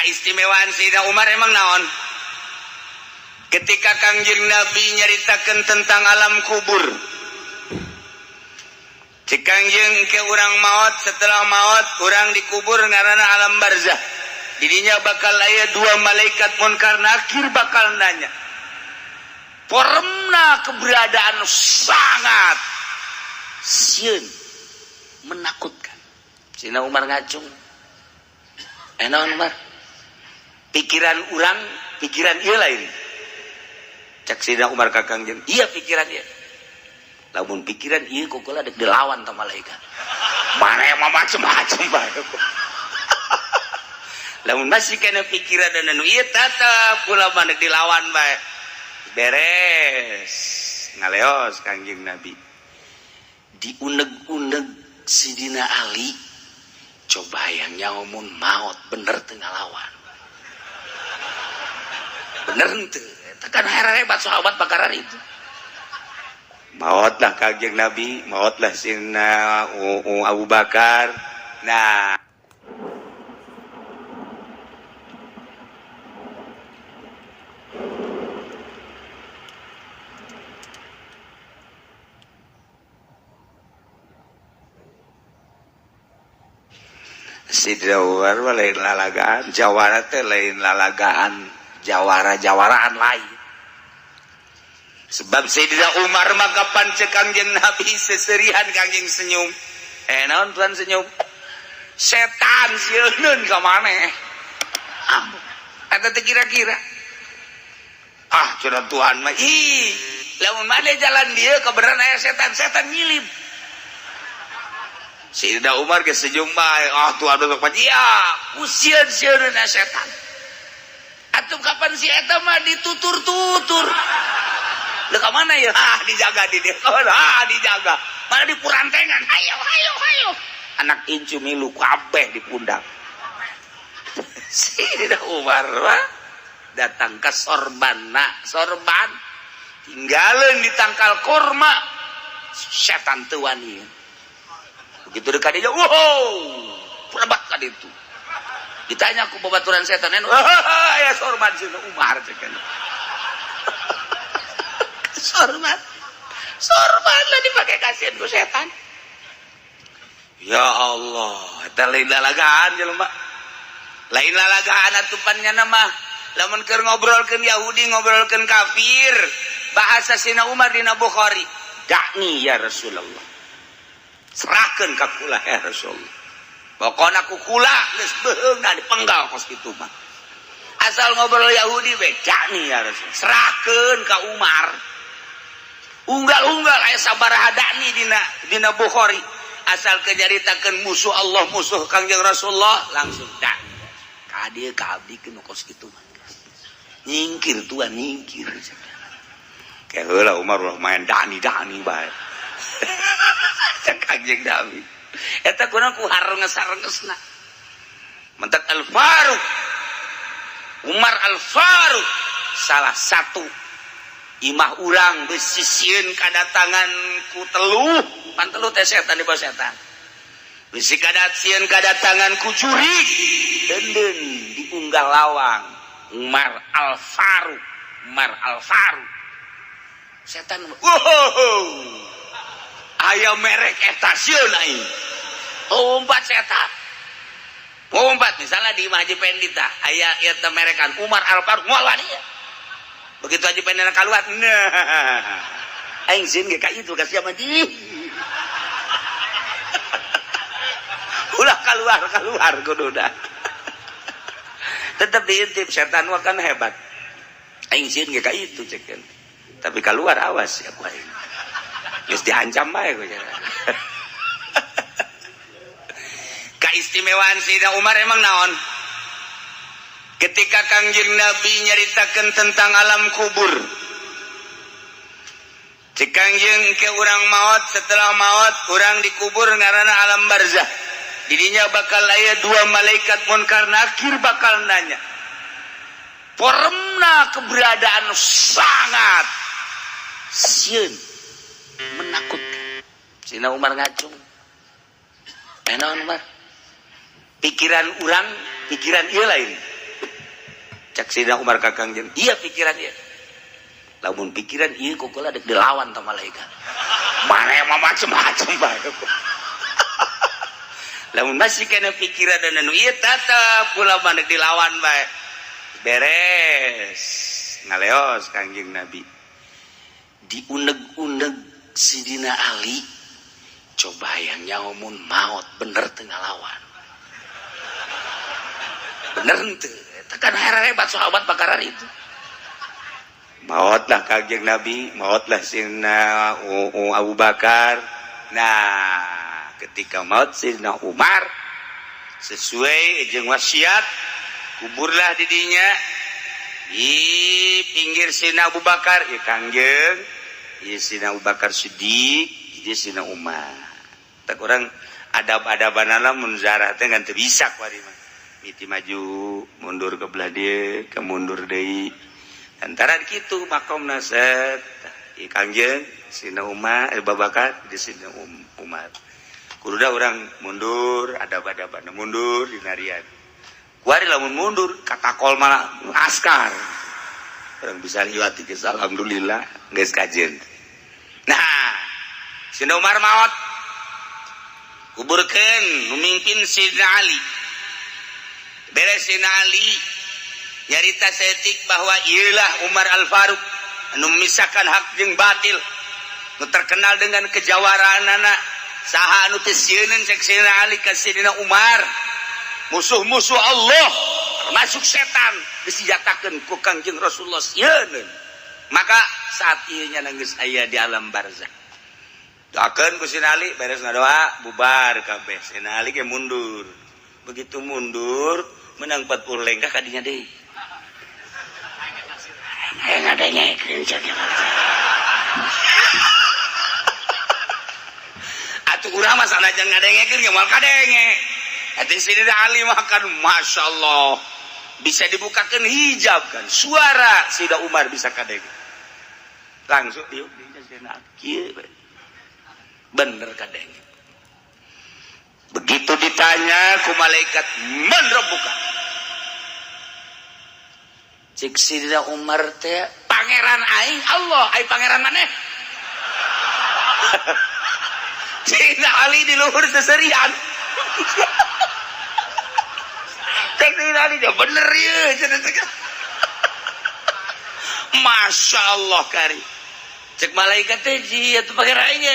Keistimewaan Sayyidina Umar emang naon? Ketika Kangjeng Nabi nyaritakan tentang alam kubur, cek Kangjeng ke urang maut, setelah maut urang dikubur ngaranna alam barzah. Didinya bakal aya dua malaikat munkar nakir bakal nanya. Poremna keberadaan sangat sieun, menakutkan. Sina Umar ngacung. Eh, naon, Umar? Pikiran urang, pikiran ieu lain. Cek Sina Umar ka Kangjeng, iya pikiran ieu. Lamun pikiran ieu ku kula dek dilawan ta malaikat. Mana yang macem-macem bae. Lamun masih kena pikiran dan anu ieu tetep kula mah dek dilawan bae. Beres. Ngaleos Kangjeng Nabi. Diuneg-uneg Sidina Ali, coba yang nyamun maut bener teu ngalawan, bener henteu? Eta kan hebat sahabat bakaran itu. Mautlah Kangjeng Nabi, mautlah Sina Abu Bakar. Nah, Sidina Umar mah lain lalagaan, jawara teh lain lalagaan, jawara-jawaraan lain. Sebab Sayyidina Umar mah kapan cek Kangjeng Nabi seserihan, Kangjeng senyum. Eh, naon Tuhan senyum? Setan sieun ka maneh. Ampun. Eta teh kira-kira. Ah, cenah Tuhan mah ih, lamun maneh jalan dia kebenaran aya setan, setan nyilip. Sayyidina Umar ge senyum bae. Ah, Tuhan besok iya, usieun-sieun setan. Atuh kapan si eta mah ditutur-tutur. Lah, ka mana ya? Ah, dijaga di dia. Ah, dijaga. Mana di purantengan. Ayo, ayo, ayo. Anak incu milu kabeh di pundak. Sayyidina Umar mah datang ke sorban, nak sorban tinggalin di tangkal korma, setan teu wani. Begitu dekat dia, wow, perebat kan itu. Ditanya ku babaturan setan, ya sorban Sayyidina Umar cek. Sorban. Sorban lah dipakai kasihan ku setan. Ya Allah, eta lain lalagaan jelema. Lain lalagaan atupannya nama. Lamun keur ngobrolkeun Yahudi, ngobrolkeun kafir, bahasa Sina Umar dina Bukhari, "Da'ni ya Rasulullah." Serahkeun ka kula ya Rasulullah. Pokona ku kula geus beuheungna dipenggal kos kitu mah. Asal ngobrol Yahudi we, "Da'ni ya Rasul." Serahkeun ka Umar. Unggal-unggal aya sabaraha da'ni dina dina Bukhari. Asal kenyaritakeun musuh Allah, musuh Kangjeng Rasulullah, langsung da'ni. Ka dieu ka abdi nu kos kitu mah. Nyingkir tuan, nyingkir. Kayak heula Umar ulah main da'ni da'ni bae. Cek Kangjeng Nabi. Eta kunaon ku harenges-harengesna. Mentak Al-Faruq. Umar Al-Faruq salah satu imah urang bisi sieun kadatangan ku teluh, pan teluh teh setan di bawah setan. Bisi kadat sieun kadatangan ku jurig, deudeun diunggal lawang. Umar Al-Faruq, Umar Al-Faruq. Setan, wow, aya merek eta sieun aing. Lompat setan. Lompat misalnya di Imah Haji Pendi tah aya ieu teh merekan Umar Al-Faruq moal wani. Begitu Haji Pendi keluar, nah, aing sieun ge ka itu ka sia mah di. Ulah keluar keluar kudu dah. Tetep diintip setan mah kan hebat. Aing sieun ge ka itu cek. Tapi keluar awas ya ku aing. Geus diancam bae ku. Keistimewaan Sayyidina Umar emang naon? Ketika Kangjeng Nabi nyaritakan tentang alam kubur, cek Kangjeng ke urang maut, setelah maut urang dikubur ngaranna alam barzah. Didinya bakal aya dua malaikat munkar nakir bakal nanya. Poremna keberadaan sangat sieun, menakutkan. Sina Umar ngacung. Eh, naon, Umar? Pikiran urang, pikiran ieu lain. Cak Sidina Umar ka Kangjeng, iya pikiran ieu. Lamun pikiran ieu ku kula dek dilawan ta malaikat. Mana mah macem-macem bae. Lamun masih kena pikiran dan anu ieu tetep kula mah dek dilawan bae. Beres. Ngaleos Kangjeng Nabi. Diuneg-uneg Sidina Ali, coba yang nyawa mun maot bener teu ngalawan. Bener henteu? Tekan hebat sahabat bakaran itu. Maotlah Kangjeng Nabi, maotlah Sidina Abu Bakar. Nah, ketika maut Sidina Umar, sesuai jeung wasiat, kuburlah didinya di pinggir Sidina Abu Bakar ya Kangjeng, ya Sidina Abu Bakar Siddiq, jadi Sidina Umar. Tak orang adab-adaban mun zarah teh ngan teu bisa kuari mah. Miti maju, mundur ke belah dieu, ke mundur deui. Antara kitu makomna set. Ieu Kangjeng, Sidina Umar, Abu Bakar, di Sidina Umar. Kudu orang mundur, adab-adaban mundur dinarian. Kuari lamun mundur, katakol malah askar. Orang bisa liwati geus alhamdulillah, geus kajen. Nah, Sidina Umar maot. Kuburkeun memimpin Sidina Ali. Beres Sidina Ali nyarita setik bahwa ialah Umar Al-Faruq anu memisahkan hak jeung batil, nu terkenal dengan kejawaraan anak. Saha anu teu sieuneun cek Sidina Ali ka Sidina Umar? Musuh-musuh Allah termasuk setan disenjatakeun ku Kangjeng Rasulullah sieuneun. Maka saat ieu nya geus aya di alam barzah, doakeun ku Sidina Ali. Beres ngadoa, bubar kabeh, Sidina Ali ge mundur. Begitu mundur menang 40 lengkah kadinya deui. Hayang ngadengekeun cek. Atuh urang mah sanajan ngadengekeun ge moal kadenge. Atuh Sidina Ali mah kan Masya Allah bisa dibukakan hijab kan, suara Sidina Umar bisa kadenge. Langsung diuk dinya Sidina Ali kieu bener kadenge. Begitu ditanya ku malaikat, man rabbuka, cek Sidina Umar teh, pangeran aing Allah, ai pangeran maneh? Sidina Ali di luhur seserian. Cek Sidina Ali dia bener ya. Masya Allah kari. Cek malaikat teh jia tuh pangeran aing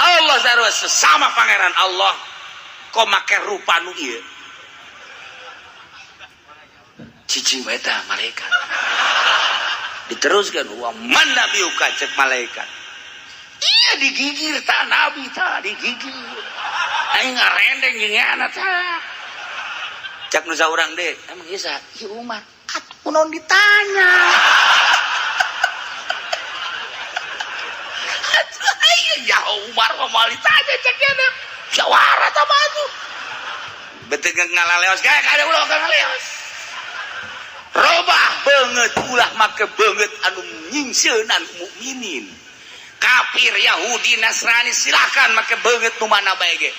Allah, sarua sesama pangeran Allah kok make rupa nu ieu. Cicing wae tah malaikat. Diteruskan, wa man nabiyuka, cek malaikat. Iya digigir ta nabi ta digigir. Aing ngarendeng jeung anak ta. Cek nu saurang deh, emang ieu saha? Ieu Umar. Atuh kunaon ditanya? Atuh ya Umar mah moal ditanya cek dia. Syawara ta mah atuh. Betul ngalaleos kayak kada ulah ngaleos. Robah banget ulah make banget anu nyingsieunan mukminin. Kafir Yahudi Nasrani silakan make banget nu mana bae ge.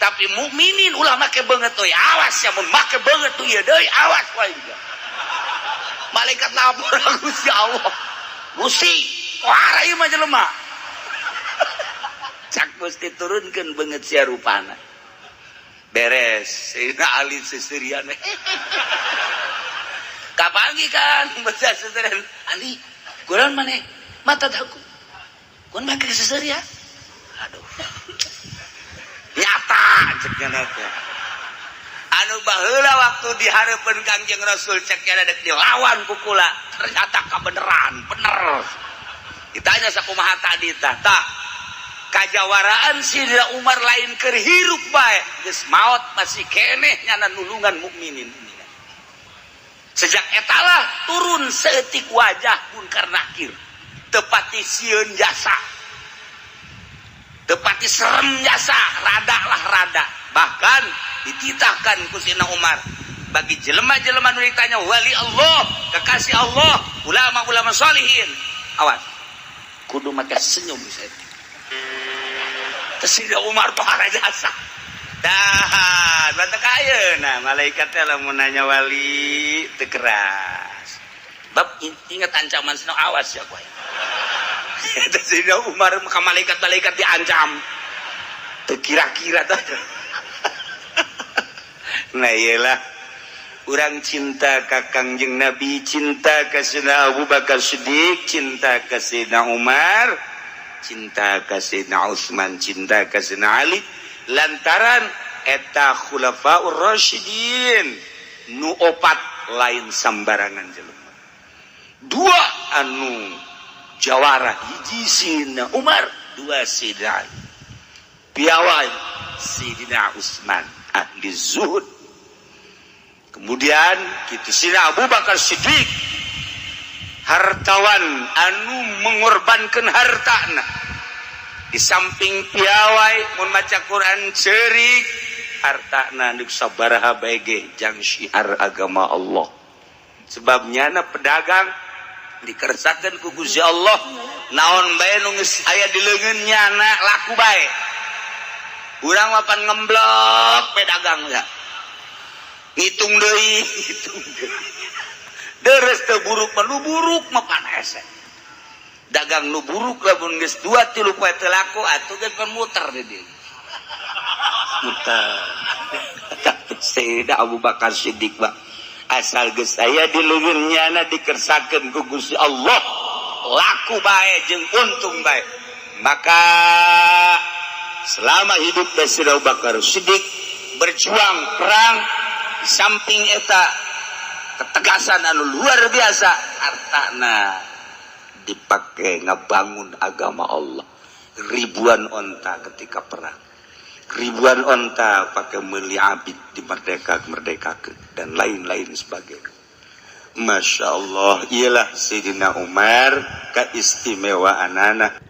Tapi mukminin ulah make banget euy, awas ya mun make banget tuh ieu deui awas wae. Malaikat lapor Gusti Allah. Gusti, wah ieu mah jelema. Cak Gusti turunkeun beungeut sia rupana. Beres, Sayyidina Ali seserian. Kapanggih kan baca seserian. Ali, kurang mana? Mata aku. Kun make seserian. Aduh. Nyata ceknya teh. Anu baheula waktu dihareupeun Kangjeng Rasul ceknya dek dilawan ku kula, ternyata kebenaran, bener. Ditanya sakumaha tadi tah. Tah, kajawaraan Sidina Umar lain keur hirup bae, geus maot masih keneh nyana nulungan mukminin. Sejak etalah turun seetik wajah munkar nakir. Tepati sieun jasa. Tepati serem jasa, rada lah rada. Bahkan dititahkan ku Sidina Umar bagi jelema-jelema nu ditanya wali Allah, kekasih Allah, ulama-ulama solihin. Awas. Kudu make senyum saya. Terus Umar para jasa. Dah, batak ayeuna malaikat teh lamun nanya wali teu keras. Bab ingat ancaman sino, awas ya kowe. Sayyidina Umar ka malaikat-malaikat diancam. Teu kira-kira tuh. Nah, iyalah urang cinta ka Kangjeng Nabi, cinta ka Sayyidina Abu Bakar Siddiq, cinta ka Sayyidina Umar, cinta ka Sayyidina Utsman, cinta ka Sayyidina Ali, lantaran eta khulafaur rasyidin nu opat lain sambarangan jelema. Dua anu jawara, hiji Sayyidina Umar, dua Sayyidina Ali piawai, Sayyidina Utsman ahli zuhud, kemudian gitu Sayyidina Abu Bakar Siddiq hartawan anu mengorbankan hartana. Di samping piawai mun maca Quran cerik, hartana nu sabaraha bae ge jang syiar agama Allah, sebabnya na pedagang dikersakeun ku Gusti Allah, naon bae nu geus aya di leungeun nyana laku bae. Urang mah pan ngemblok pedagang ya, ngitung deui, ngitung deui, deres teu buruk mah. Nu buruk mah pan hese dagang. Nu buruk lamun geus dua tilu poe teu laku atuh geus pan muter di dieu, muter. Tapi Sayyidina Abu Bakar Siddiq mah asal geus aya di leungeun nyana dikersakeun ku Gusti Allah laku bae jeung untung bae. Maka selama hidup Sayyidina Abu Bakar Siddiq berjuang perang, di samping eta ketegasan anu luar biasa, hartana dipakai ngebangun agama Allah. Ribuan onta ketika perang, ribuan onta pakai meli abid di merdeka merdeka dan lain-lain sebagainya. Masya Allah, ialah Sayyidina Umar keistimewaan anak.